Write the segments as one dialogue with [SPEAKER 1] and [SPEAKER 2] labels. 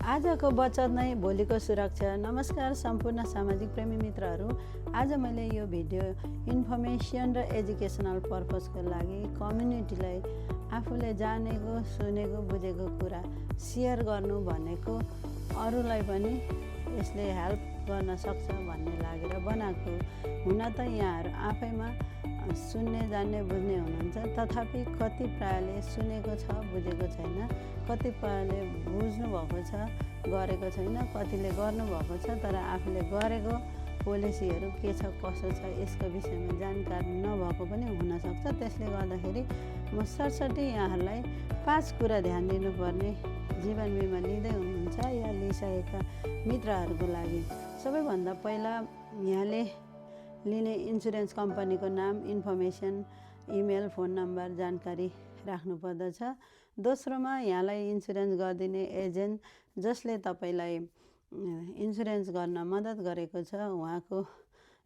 [SPEAKER 1] आजको बचत नै भोलिको सुरक्षा। नमस्कार सम्पूर्ण सामाजिक प्रेमी मित्रहरू। आज मैले यो भिडियो इन्फर्मेसन र एजुकेसनल पर्पजको लागि कम्युनिटीलाई आफूले जानेको, सुनेको, बुझेको कुरा सेयर गर्नु भनेको अरूलाई पनि यसले हेल्प गर्न सक्छ भन्ने लागेर बनाएको। हुन त यहाँहरू आफैमा सुन्ने, जान्ने, बुझ्ने हुनुहुन्छ, तथापि कति प्रायले सुनेको छ, बुझेको छैन, कतिपयले बुझ्नु भएको छ, गरेको छैन, कतिले गर्नुभएको छ तर आफूले गरेको पोलिसीहरू के छ, कसो छ यसको विषयमा जानकारी नभएको पनि हुनसक्छ। त्यसले गर्दाखेरि म सरसट्टै यहाँहरूलाई 5 कुरा ध्यान दिनुपर्ने जीवन बिमा लिँदै हुनुहुन्छ या लिइसकेका मित्रहरूको लागि। सबैभन्दा पहिला यहाँले लिने इन्सुरेन्स कम्पनीको नाम, इन्फर्मेसन, इमेल, फोन नम्बर, जानकारी राख्नुपर्दछ। दोस्रोमा यहाँलाई इन्सुरेन्स गरिदिने एजेन्ट जसले तपाईँलाई इन्सुरेन्स गर्न मद्दत गरेको छ उहाँको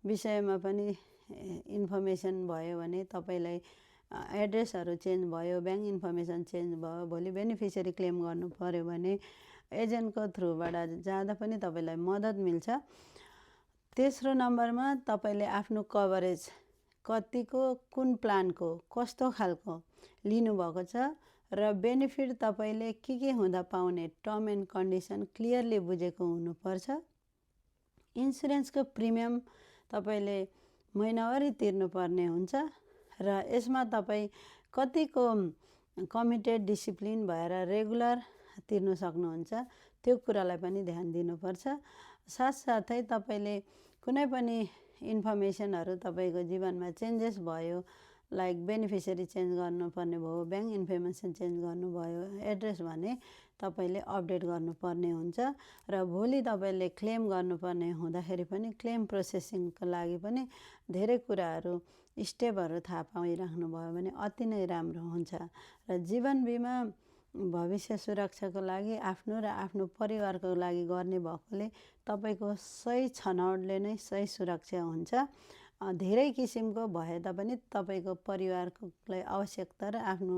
[SPEAKER 1] विषयमा पनि इन्फर्मेसन भयो भने तपाईँलाई एड्रेसहरू चेन्ज भयो, ब्याङ्क इन्फर्मेसन चेन्ज भयो, भोलि बेनिफिसियरी क्लेम गर्नु पर्यो भने एजेन्टको थ्रुबाट जाँदा पनि तपाईँलाई मद्दत मिल्छ। तेस्रो नम्बरमा तपाईँले आफ्नो कभरेज कतिको, कुन प्लानको, कस्तो खालको लिनुभएको छ र बेनिफिट तपाईँले के हुँदा पाउने टर्म एन्ड कन्डिसन क्लियरली बुझेको हुनुपर्छ। इन्सुरेन्सको प्रिमियम तपाईँले महिनावारी तिर्नुपर्ने हुन्छ र यसमा तपाईँ कतिको कमिटेड, डिसिप्लिन भएर रेगुलर तिर्नु सक्नुहुन्छ त्यो कुरालाई पनि ध्यान दिनुपर्छ। साथसाथै तपाईँले कुनै पनि इन्फर्मेसनहरू तपाईँको जीवनमा चेन्जेस भयो, लाइक बेनिफिसियरी चेन्ज गर्नुपर्ने भयो, ब्याङ्क इन्फर्मेसन चेन्ज गर्नुभयो, एड्रेस भने तपाईँले अपडेट गर्नुपर्ने हुन्छ र भोलि तपाईँले क्लेम गर्नुपर्ने हुँदाखेरि पनि क्लेम प्रोसेसिङको लागि पनि धेरै कुराहरू, स्टेपहरू थाहा पाइराख्नुभयो भने अति नै राम्रो हुन्छ। र जीवन बिमा भविष्य सुरक्षाको लागि आफ्नो र आफ्नो परिवारको लागि गर्ने भएकोले तपाईँको सही छनौटले नै सही सुरक्षा हुन्छ। धेरै किसिमको भए तापनि तपाईँको परिवारकोलाई आवश्यकता र आफ्नो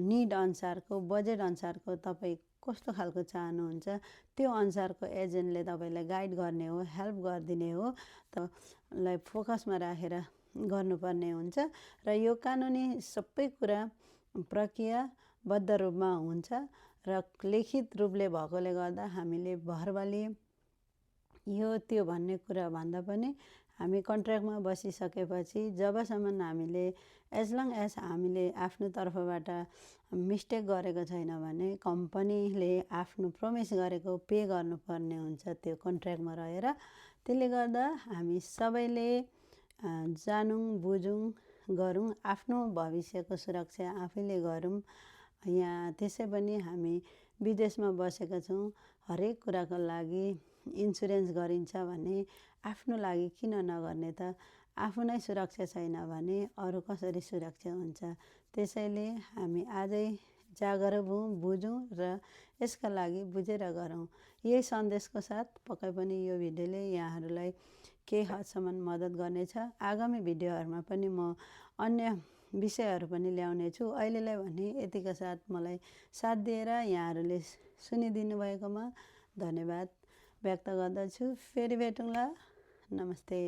[SPEAKER 1] निड अनुसारको, बजेट अनुसारको तपाईँ कस्तो खालको चाहनुहुन्छ त्यो अनुसारको एजेन्टले तपाईँलाई गाइड गर्ने हो, हेल्प गरिदिने हो, त्यसलाई फोकसमा राखेर गर्नुपर्ने हुन्छ। र यो कानुनी सबै कुरा प्रक्रियाबद्ध रूपमा हुन्छ र लिखित रूपले भएकोले गर्दा हामीले भर्बली यो त्यो भन्ने कुरा भन्दा पनि हामी कन्ट्र्याक्टमा बसिसकेपछि जबसम्म हामीले एज लङ एज हामीले आफ्नो तर्फबाट मिस्टेक गरेको छैन भने कम्पनीले आफ्नो प्रोमिस गरेको पे गर्नुपर्ने हुन्छ त्यो कन्ट्र्याक्टमा रहेर। त्यसले गर्दा हामी सबैले जानौँ, बुझौँ, गरौँ, आफ्नो भविष्यको सुरक्षा आफैले गरौँ। यहाँ त्यसै पनि हामी विदेशमा बसेका छौँ, हरेक कुराको लागि इन्सुरेन्स गरिन्छ भने आफ्नो लागि किन नगर्ने त? आफू नै सुरक्षा छैन भने अरू कसरी सुरक्षा हुन्छ? त्यसैले हामी आजै जागरुक हौँ, बुझौँ र यसका लागि बुझेर गरौँ। यही सन्देशको साथ पक्कै पनि यो भिडियोले यहाँहरूलाई केही हदसम्म मद्दत गर्नेछ। आगामी भिडियोहरूमा पनि म अन्य विषयहरू पनि ल्याउने छु। अहिलेलाई भने यतिका साथ मलाई साथ दिएर यहाँहरूले सुनिदिनु भएकोमा धन्यवाद व्यक्त गर्दछु। फेरि भेटौँला। नमस्ते।